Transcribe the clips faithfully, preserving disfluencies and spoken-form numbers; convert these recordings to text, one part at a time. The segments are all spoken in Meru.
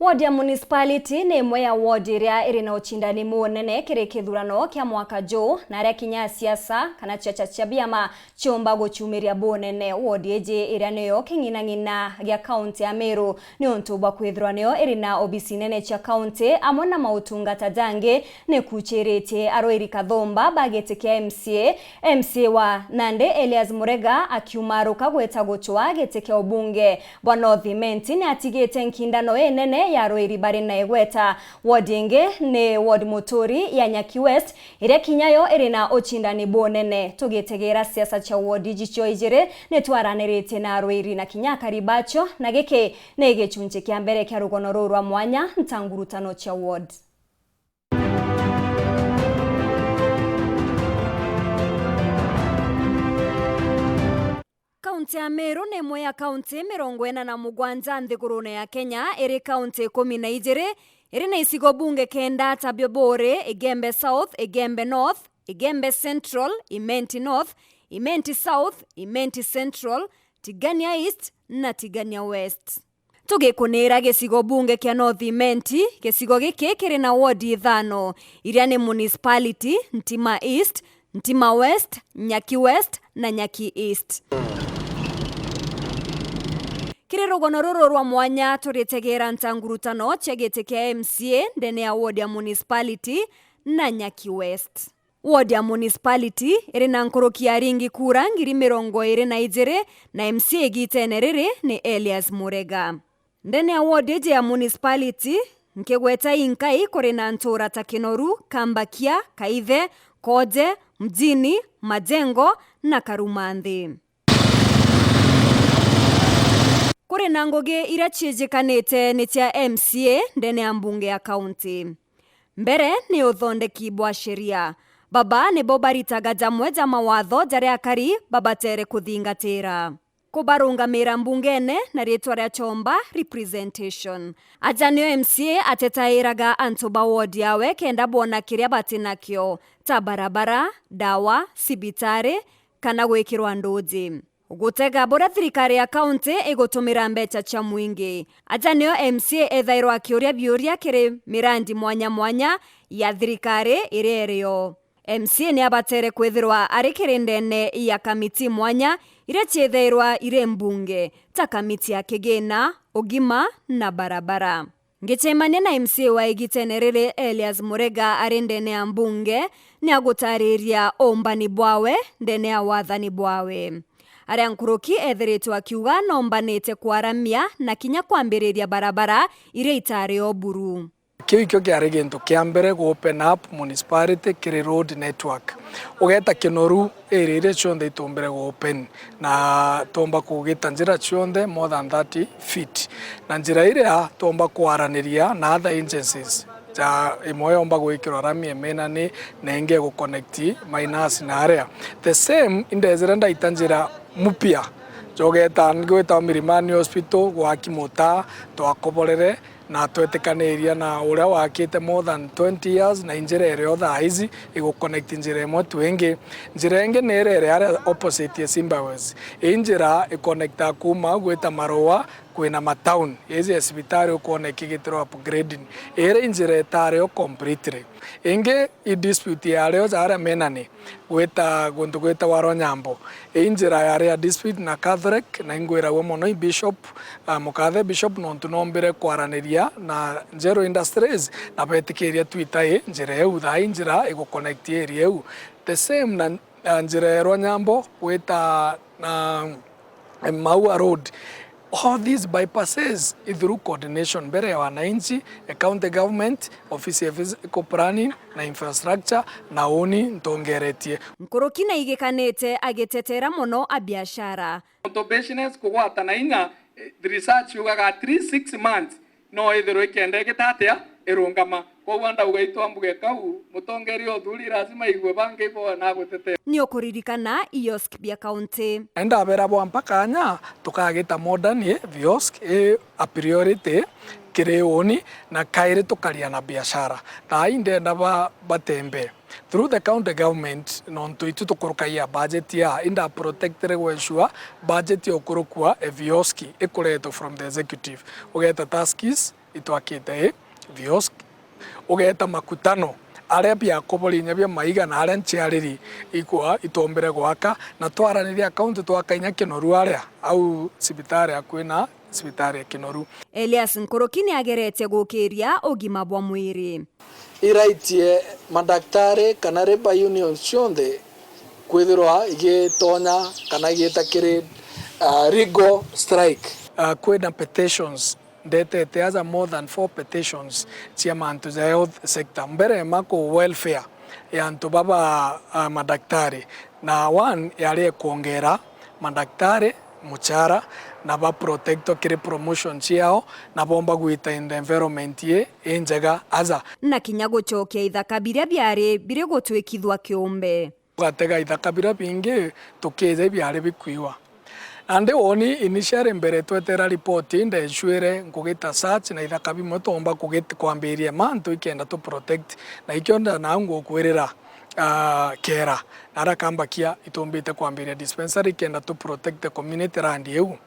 Ward ya Municipality ni imwe ya ward iria iri na ucindani munene kiri kithurano kia mwaka juu, na aria kinya siasa kana ciaca cia biama ciumba gucumiria bunene. Ward iji iria niyo king'inang'ina gia kaunti ya Meru, niuntu bwa kwithirwa niyo iri na obisi nene cia kaunti amwe na mautungata jangi, ni kuchiritie arwiri kathumba ba giti kia M C A. M C A wa Nandi Elias Murega akiumaruka gwita gucwa giti kia ubunge bwa North Imenti, ni atigite nkindano inene ya arwiri bari na igweta. Ward ingi ni ward muturi ya Nyaki West, iria kinya yo iri na ucindani bunene. Tugitegera siasa cia ward iji cio ijiri, ni twaraniritie na arwiri na kinya akari bacio, na giki ni gicunchi kia mbere kia rugono ruu rwa mwanya nta ngurutano cia ward. Kaunti ya Meru ni imwe ya kaunti mirongo ina na mugwanja nthigurune ya Kenya, iri kaunti ikumi na ijiri, iri na icigo bunge kenda, tabio buri Igembe South, Igembe North, Igembe Central, Imenti North, Imenti South, Imenti Central, Tigania East na Tigania West. Tugikunira gicigo bunge kia North Imenti, gicigo giki kiri na ward ithano, iria ni Municipality, Ntima East, Ntima West, Nyaki West na Nyaki East. Kiri rugono ruru rwa mwanya, turitegera nta ngurutano cia giti kia M C A ndene ya ward ya Municipality na Nyaki West. Ward ya Municipality iri na nkuruki ya aringi kura ngiri mirongo iri na ijiri, na M C A igitene riri ni Elias Murega. Ndene ya ward iji ya Municipality, nkigweta inkai, kuri na ntura ta Kinoru, Kambakia, Kaithe, Koje, Mjini, Majengo na Karumanthi. Kuri na ngugi iria ciijikanite ni cia M C A ndene ya mbunge ya kaunti. Mbere ni uthondeki bwa sheria. Baba nibo baritaga jamwe ja mawatho jaria akari babatere kuthingatira. Kubarungamira mbungene na ritwa ria chomba representation. Aja nio M C A atetairaga antu ba ward yawe kenda boona kiria bati nakio, ta barabara, ndawa, cibitari, kana gwikirwa nduji. Gutega buria thirikari ya kaunti igutumira mbeca cia mwingi. Aja nio M C A ethairwa akiuria biuria kiri mirandi mwanya mwanya ya thirikari iria irio. M C A ni abatere kwithirwa ari kiri ndene ya kamiti mwanya iria ciethairwa iri mbunge, ta kamiti ya kigina, ugima na barabara. Ngicemania na M C A wa igitene riri, Elias Murega, ari ndene ya mbunge, ni agutariria uumbani bwawe ndene ya wathani bwawe. Aria nkuruki ethiritwe akiuga nombanite kwaramia na kinya kwambiriria barabara iria itari o buru. Kiu ikio kiari gintu kia mbere gu open up municipality kiri road network. Ugeta Kinoru, area iria cionthe itumbire gu open, na twomba kugita njira cionthe more than thirty feet, na njira iria twomba kwaraniria na other agencies, ja imwe yomba gwikirwa rami imenani, na ingi igu connect Mainasi na aria. The same, indejire ndaita njira mpya, jogeta ngwita Milimani Hospital, gwaki mutaa, twakoborere, na twetikaniria na uria wakite more than twenty years, na injira irio thaa ici igu connect njira imwe tu ingi. Njira ingi ni iria iri aria opposite ya Simba West. Ii njira i connecta kuma gwita Marua kwina matown. Iji ya cibitari ukwona ikigitirwa upgrading. Iri njira itari o completely. Ingi i dispute ya ario ja aria menani gwita guntu gwitagwa Ronyambo. Ii njira yari ya dispute na Catholic, na ingwiragua mono i Bishop, ah, mukathe Bishop, nontu nombire kwaraniria na Njeru Industries, na betikiria twita i njira iu, thaa ii njira igu connect area iu. The same na, ah, njira ya Ronyambo gwita na Maua Road. All these bypasses i through coordination mbere ya wananchi, a county government, ofisi ya physical planning na infrastructure, na uni ntongeretie. Nkuruki na igikanite agitetera mono a biashara. Muntu business kugwata na inya, eh, research yugaga at least six months no ithirwe ikenda igita atia, irungama. Koguo ndauga itwa mbuge kau, mutongeria uthuri lazima aigue bangi ibo na agutetera. Ni ukuririkana iosk bia kaunti. Na indabera bwampa kanya, tukagita modern, eh, viosk, eh, a priority kiri uni, na kairi tukaria na biashara. Thaa ii ndenda ba, batembe. Through the county government, nontu itu tukurukagia budget ya, inda protectire gwensure budget ya ukurukua e vioski ikuretwo from the executive. Ugeta taskis, Itwakite i viosk, ugeeta makutano aria biakobori inya bia maiga na aria nciariri ikwa itombire gwaka, na twaraniria akaunti twaka inya Kinoru aria au cibitari akui na cibitari ya Kinoru. Elias Nkuruki ni ageretie gukiria ugima bwa mwiri. Iraitie madaktari kana labour unions cionthe kwithirwa igitonya kana igiita kiri, ah, legal strike. Ah, kwina petitions ndetete aja more than four petitions cia mantu ja health sector. Mbere ma ku welfare ya antu baba, ah, madaktari, na one yari ya kwongera madaktari muchara na ba protectwo kiri promotion ciao, na bomba gwita in the environment i, i njega aja. Na kinya gucokia ithaka biria biari biri gutwikithua kiumbe. Tugatega ithaka biria bingi tukija ibiari bikwiwa. Nandi woni initially mbere twetera ripoti, ndencuire ngugi ta search na ithaka bimwe twomba kugit-, kwambiria mantu ikenda tu protect. Na ikio nda nau ngukwirira, ah, kera, na aria kambakia itumbite kwambiria dispensary ikenda tu protect community land iu.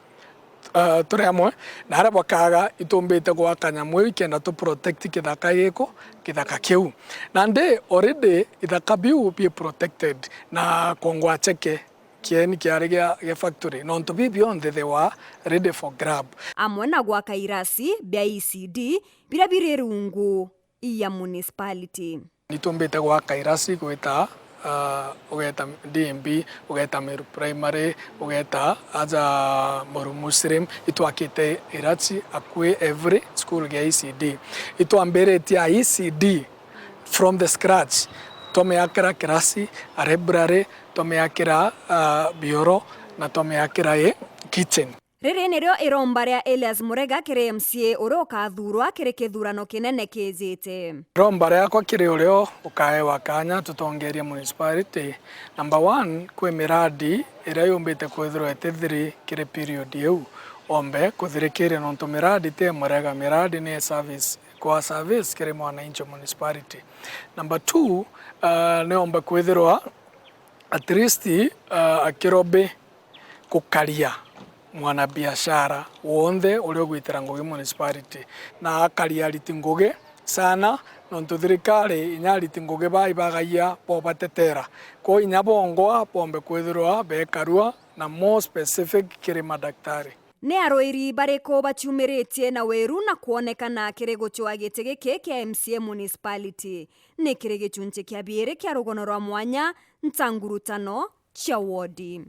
Ah, turi amwe, na aria bakaga itumbite gwaka nyamu iu ikenda tu protect kithaka giku, kithaka kiu. Nandi already ithaka biu bi protected na kongwa cheke kieni kiari gia, gia factory. Nontu bi bionthe they were ready for grab. Amwe na gwaka irasi bia E C D biria biri rungu ya municipality. Nitumbite gwaka irasi gwita, ah, ugeta D M B, ugeta Meru Primary, ugeta aja Moru Muslim, itwakite irasi akui every school gia E C D. Itwambiritie a E C D from the scratch. Twameakira kirasi, a library, twameakira, ah, bioro, na twameakira i kitchen. Riri nirio iromba ria Elias Murega kiri M C A uria ukathuurwa kiri kithurano kinene kijite. Iromba riakwa kiri urio ukaewa kanya tutongerie municipality. Number one, kwi miradi iria yumbite kwithirwa itithiri kiri period iu ombe kuthirikiria, nontu miradi ti Murega, miradi ni service, kwa service kiri mwananchi municipality. Number two, uh, niombe kwithirwa at least, uh, akirobi kukaria mwanabiashara wonthe uria ugwitira ngugi municipality, na akaria ariti ngugi sana, nontu thirikari inya ariti ngugi baa ibagagia bobatetera. Kwou inya bongwa bombe kwithirwa bekarua na more specific kiri madaktari. Ni aruiri bariku baciumiritie na wiru na kwonekana kiri gucua giti giki kia M C A municipality? Ni kiri gicunci kia biiri kia rugono rwa mwanya, ntangurutano cia wodi.